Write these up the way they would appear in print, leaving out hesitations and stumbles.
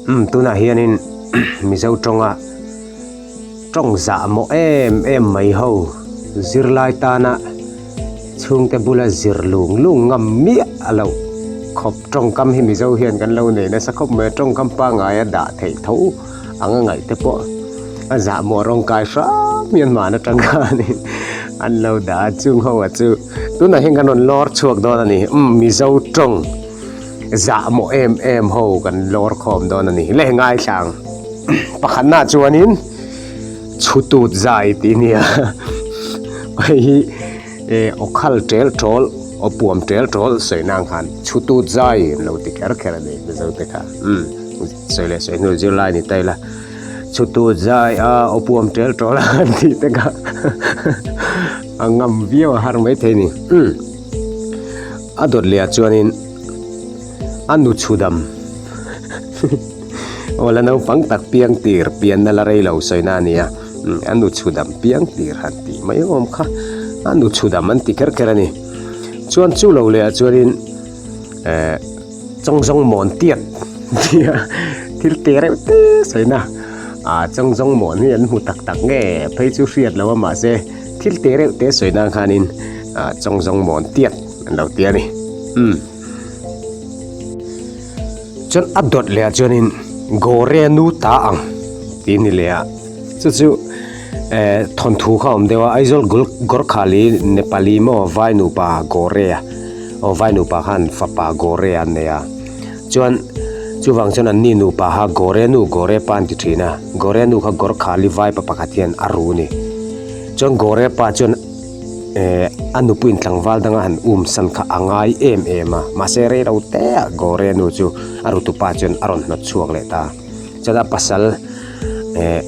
Umm tunah hianin Mizo tawnga tawng zah mawh em em mai ho zirlai tana chhungte bula zir lung lung ngam miah a loh khawp tawngkam hi Mizo hian kan lo nei nasa khawp mai a, tawngkam pangngaia dah theih tho ang a ngaih te pawh a zah mawh rawng kai hram hian hman atang khanin an lo dah a, chung ho ah chu tunah hian kan rawn lawr chhuak dawn a ni umm Mizo tawng. Zah mawh em em ho kan lawr khawm dawn a ni le ngaithlang pakhatna chuanin chhutut zai tih nia hei hi eh aw khal tel tawl aw puam tel tawl sawi nang khan chhutut zai an lo ti kher kher a ni mizo te kha umm sawi leh sawi hnu zirlai ni ta ila chhutut zai a aw puam tel tawl a han tih te kha a ngam viau a har maithei a ni umm. A dawt leh ah chuanin a nu chhudam aw la naupang tak piang tir pianna la rei lo sawina a ni a, a nu chhudam piang tir han tih mai awm kha a nu chhudam an ti kher kher a ni. Chuan chu lo leh ah chuanin eh chawngzawng mawn tiat tia thil te reuh te sawina ah chawngzawng mawn hi an hmu tak tak nge phei chu hriat lo a mahse thil te reuh te sawi nan khanin ah chawngzawng mawn tiat an lo ti a ni umm chuan a dawt leh ah chuanin gore nu ta ang tih a ni leh a chu chu eh thawnthu kha a awm deuh a Aizawl Gorkhali Nepali maw vai nupa gore a aw vai nupa khan fapa gore an nei a chuan chuvang chuan an ni nupa kha gore nu gore pa an ti thin a gore nu kha Gorkhali vai pa pakhat hian a ru a ni chuan gore pa chuan. Eh a nupuiin tlangval danga han um san kha a ngai em em a, mahse rei lo te ah Gore nu chu a rutupa chuan a rawn hnawt chhuak leh ta. Chuan a pasal eh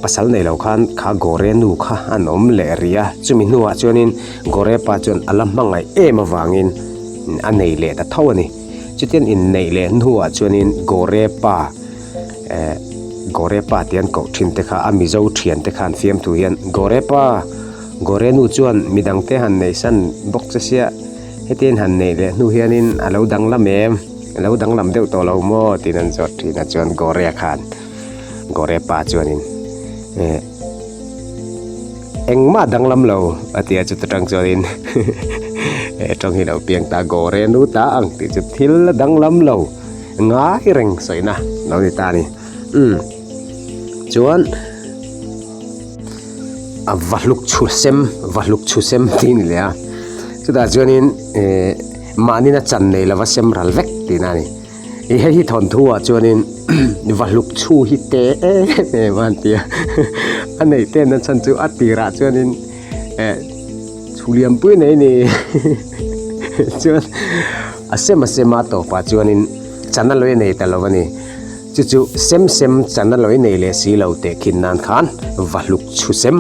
pasal nei lo khan kha Gore nu kha an awm leh rih a, chumi hnuah chuanin Gore pa chuan a la hmangaih em avangin a nei leh ta tho a ni. Chutiang inneih leh hnuah chuanin Gore pa Eh Gore pa tih an koh thin te kha a Mizo thian te khan fiamthu hian Gore pa Gore nu chuan midang te han nei san bawk che sia hetiang han nei leh hnu hianin a lo danglam em a lo danglam deuh tawh lo maw tiin an zawt thin a chuan Gore khan Gore pa chuanin eh engmah danglam lo a ti a chuta tang chuanin eh tawng hi lo piang ta Gore nu ta ang tih chu thil a danglam lo. Ngai reng sawina lo ni ta a ni. Umm chuan a va hluk chhu sem va hluk chhu sem tih a ni leh a chutah chuanin eh mahni na chan nei lova sem ral vek tihna a ni. Ih hei hi thawnthu ah chuanin va hluk chhu hi te em em a an ti a a neih te na chhan chu a tirah chuanin eh chhu lianpui nei a ni chuan. A sem a sem a tawpah chuanin chana lawi a nei ta lo a ni. Chu chu sem sem chana lawi nei leh si lo teh khin nan khan va hluk chhu sem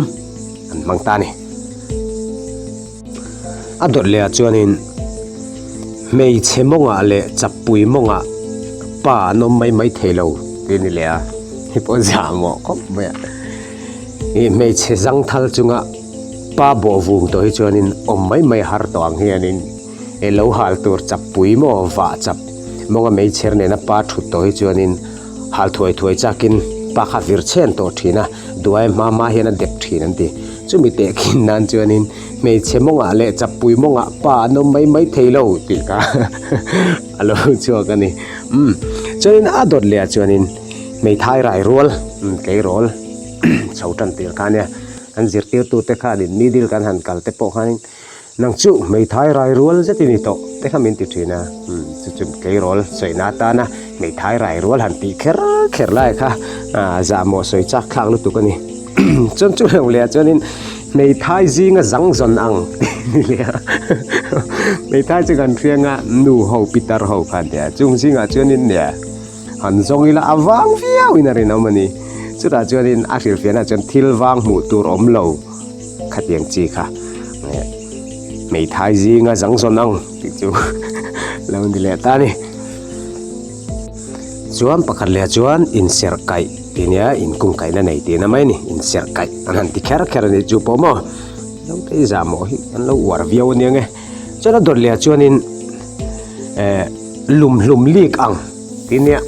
an hmang ta a ni. A dawt leh ah chuanin hmeichhe mawngah leh chappui mawngah pa an awm mai mai thei lo tih a ni leh a, hei pawh zah mawh khawp mai a. Ih hmeichhe zangthal chunga pa bawh vung tawh hi chuanin awm mai mai har tawh ang hianin. He lo hal tur chap pui maw vah chap mawnga meichher nena pa thut tawh hi chuanin hal thuai thuai chakin pa kha vir chhen tawh thin a, duai hma hma hian a dep thin an ti. Chumi teh khin nan chuanin hmeichhe mawngah leh chap pui mawngah pa an awm mai mai thei lo tih kha a lo chhuak a ni. Umm chuanin a dawt leh ah chuanin hmeithai rai rual umm tleirawl chho tan tir kha ania an zirtirtute khanin middle kan han kal te pawh khanin Nang chu hmeithai rai rual zet i ni tawh te kha min ti thin a, umm chu chu tleirawl sawina atana hmeithai rai rual han tih kher kher lai kha zahmawh sawi chak thlak lutuk a ni. Chuan chu lo leh ah chuanin hmeithai zinga zang zawn ang tih a ni leh a, hmeithai chu kan hriang a nu ho pitar ho khan nia chung zingah chuanin nia han zawng ila a vang viau in a rinawm a ni. Chutah chuanin a hrilhfiahna chuan thil vang hmuh tur awm lo. Khatiang chi kha hmeithai zinga zang zawn ang tih chu lo ni leh ta a ni. Chuan pakhat leh chuan inserh kaih tih nia inkung kaihna nei tihna mai a ni. Inserh kaih an han ti kher kher a nih chu pawh maw lo te zahmawh hi an lo uar viau a nia nge. Chuan a dawt leh chuanin eh lumhlum lik ang tih nia.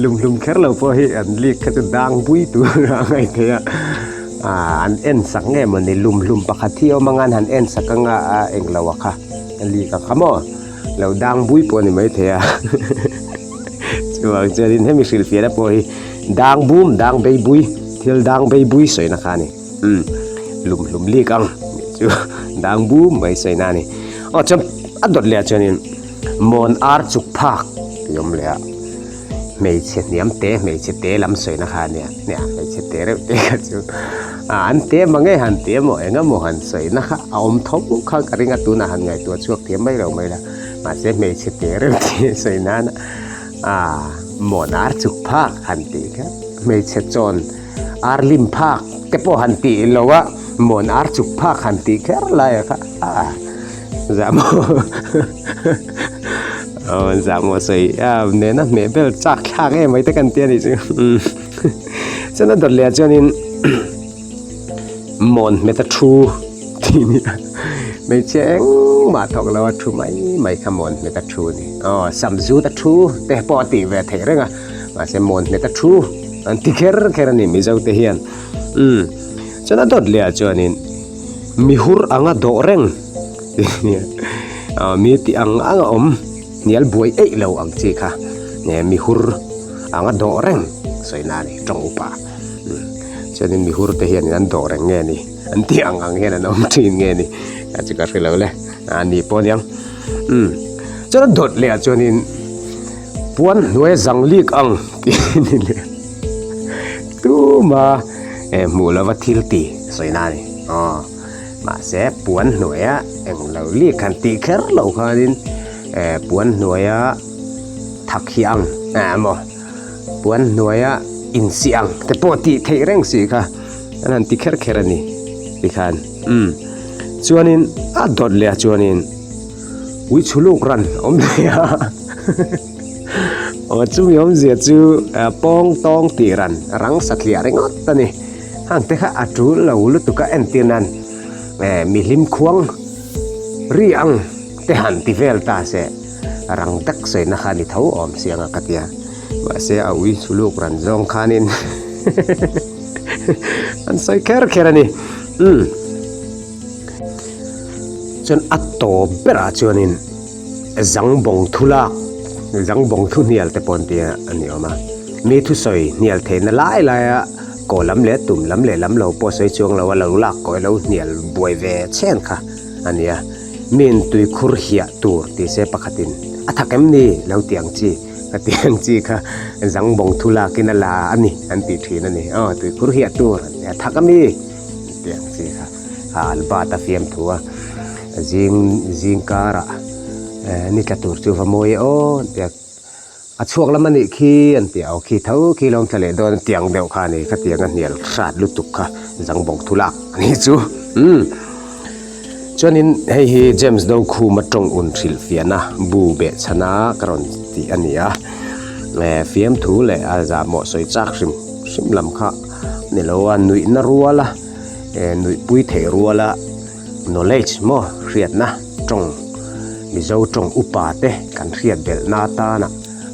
Lumhlum kher lo pawh hi an lik kha chu dang bui tur a ngaih theih a, ah an en sak nge mawni lumhlum pakhat hi awm anga an han en sak anga a englo a kha a lik ang kha maw lo dang bui pawh a ni maithei a chuvang chuanin hemi hrilhfiahna pawh hi dang bum dang bei bui thil dang bei bui sawina kha a ni umm lumhlum lik ang tih chu dang bum mai sawina a ni aw chuan a dawt leh ah chuanin. Mawn ar chuk phak tih awm leh a, hmeichhe hniam te hmeichhe te lam sawina kha ania, nia hmeichhe te reuh te kha chu ah an te mang e han ti emaw eng emaw han sawina kha a awm tho kha ka ring a tunah han ngaihtuah chhuak thiam mai lo mai la, mahse hmeichhe te reuh te sawi nana ah mawn ar chuk phak han tih kha hmeichhe chawn ar lim phak te pawh han tih lo a mawn ar chuk phak han tih kher lai a kha ah. Zahmawh aw zahmawh sawi a nena hmeh bel chak thlak em mai te kan tia nih chu chuan a dawt leh ah chuanin mawn hmet a thu tih a ni a hmeichhia engmah thawk lo a thu mai mai kha mawn hmet a thu a ni aw sam zut a thu te pawh a tih ve theih reng a mahse mawn hmet a thu an ti kher kher a ni mizo te hian umm chuan a dawt leh ah chuanin. Mi hur anga dawh reng mi tih ang ang a awm hnial buai eih lo ang chi kha mi hur anga dawh reng sawi na a ni tawng upa chuanin mi hur te hianin an dawh reng nge ni an tih ang ang hian an awm thin nge ni a chu ka hre lo le a ni pawh aniang chuan a dawt leh ah chuanin puan hnuai zang lik ang tih a ni leh. Tuma hmuh lova thil ti sawi na a ni. Aw, mahse puan hnuaia eng lo lik han tih kher loh khanin puan hnuaia thak hi ang emaw puan hnuaia insih ang te pawh tih theih reng si kha an han ti kher kher a ni tikhan umm chuanin a dawt leh ah chuanin uichhuluk ran awm thei a. Aw chumi awmzia chu pawng tawng tih ran rang satliah ringawt a ni. Hang te kha a tul lo lutuk a entir nan mi hlim khuang ri ang te han ti vel ta se rang tak sawina kha ni tho awm si anga ka tia. Mahse a ui suluk ran zawng khanin an sawi kher kher a ni. Umm chuan a tawp berah chuanin. Zangbawng thu lak, zangbawng thu hnial te pawh an ti a ni awm a. Mi thusawi hnial theihna lai laia kaw lam leh tum lam leh lam lo pawh sawi chuang lo a lo lak kawi lo hnial buai ve chhen kha a ni a. Miin tuikhur hiah tur ti se pakhatin a thak em ni lo ti ang chi ka ti ang chi kha zangbawng thu lakin a la a ni an ti thin a ni. Aw tuikhur hiah tur an ti a thak a mi an ti ang chi kha a Albert a fiamthu a. Zing zing karah ni tla tur chu va mawi e aw an ti a, a chhuak lam a nih khi an ti a, aw khi tho khi lawm tla leh dawn tiang deuh kha a ni khatiang a hnial hrat lutuk kha zangbawng thu lak a nih chu umm chuanin hei hi James Dokhuma tawng un hrilh fiahna bu beh chhana ka rawn tih a ni a fiamthu leh a zahmawh sawi chak hrim hrim lam kha a ni lo a nuihna ruala nuihpui theih ruala. Knowledge maw hriatna tawng Mizo tawng upa te kan hriat belhna atana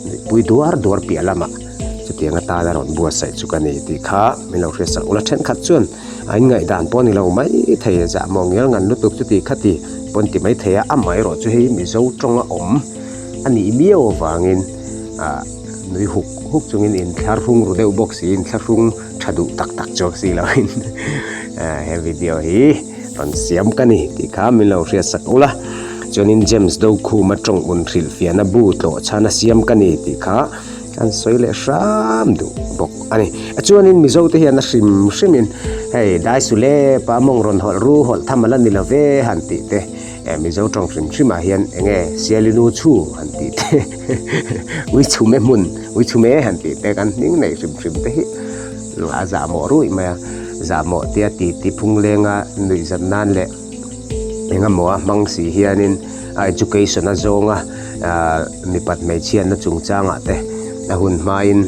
nuihpui duar duar piah lamah chutiang atana rawn buatsaih chu ka ni tih kha min lo hriatsak ula thenkhat chuan a inngaihdan pawh a ni lo mai thei a zah maw ngial ngan lutuk chuti khati pawn ti mai thei a amaherawh chu hei Mizo tawnga awm a nih miau avangin ah nui huk huk chungin inthlahrung ru deuh bawk siin thlahrung tha duh tak tak chuang si loin he video hi rawn siam ka ni tih kha min lo hriatsak ula chuanin James Dokhuma tawng un hrilh fiahna bu tlawh chhan a siam ka ni tih kha kan sawi leh hram duh bawk a ni chuanin Mizo te hian a hrim hrimin hei Daisule pa mawng rawn hawlh ru hawlh tham a la ni lo ve han tih te Mizo tawng hrim hrimah hian eng nge Sialinu chhu han tih te ui chhume hmun ui chhume han tih te kan hming neih hrim hrim te hi a zahmawh ruih mai a zahmawh tia ti ti phung lenga nuih zat nan leh eng emaw a hmang si hianin a education a zawnga ah mipat hmeichhiatna chungchangah te a hun hmain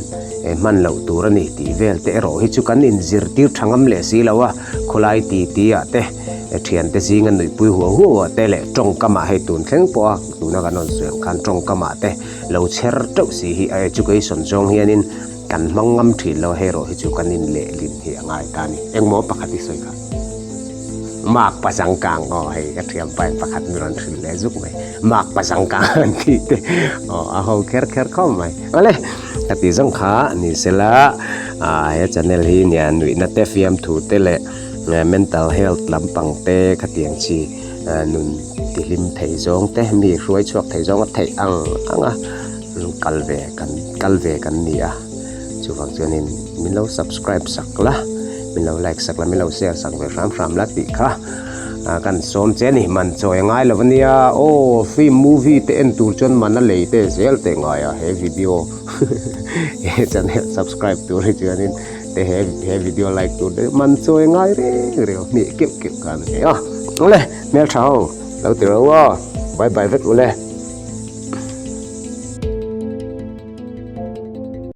hman loh tur a ni tih vel te erawh hi chu kan inzirtir tha ngam leh si lo a khawlai ti ti ah te. Thiante zinga nuihpui huau huau ah te leh tawngkamah hei tun thleng pawh a tuna kan rawn sawi ang khan tawngkamah te lo chher teuh si hi a education zawng hianin kan hmang ngam thin lo a hei erawh hi chu kan inlehlin hi a ngai ta a ni. Engmaw pakhat i sawi kha? Mark pazangkang aw hei ka thiam pa in pakhat mi rawn hrilh leh zuk mai Mark pazangkang an tih te aw a ho kher kher khawp mai awle ka tih zawng kha ni sela ah he channel hi nia nuihna te fiamthu te leh mental health lampang te khatiang chi nun tihlim thei zawng te mi hruai chhuak thei zawng a theih ang ang a kal ve kan kal ve kan ni a. Chuvang chuanin min lo subscribe sak la, min lo like sak la, min lo share sak ve hram hram la tih kha kan sawm che a ni. Man chawi a ngai lo ania aw, film movie te en tur chuan man a lei te zel teh ngai a he video he channel subscribe tur hi chuanin te he he video like tur te man chawi a ngai reng reng hmeh keuh keuh kha a ni a. Awle hmeltha ho lo ti ro aw, bye bye vek ule.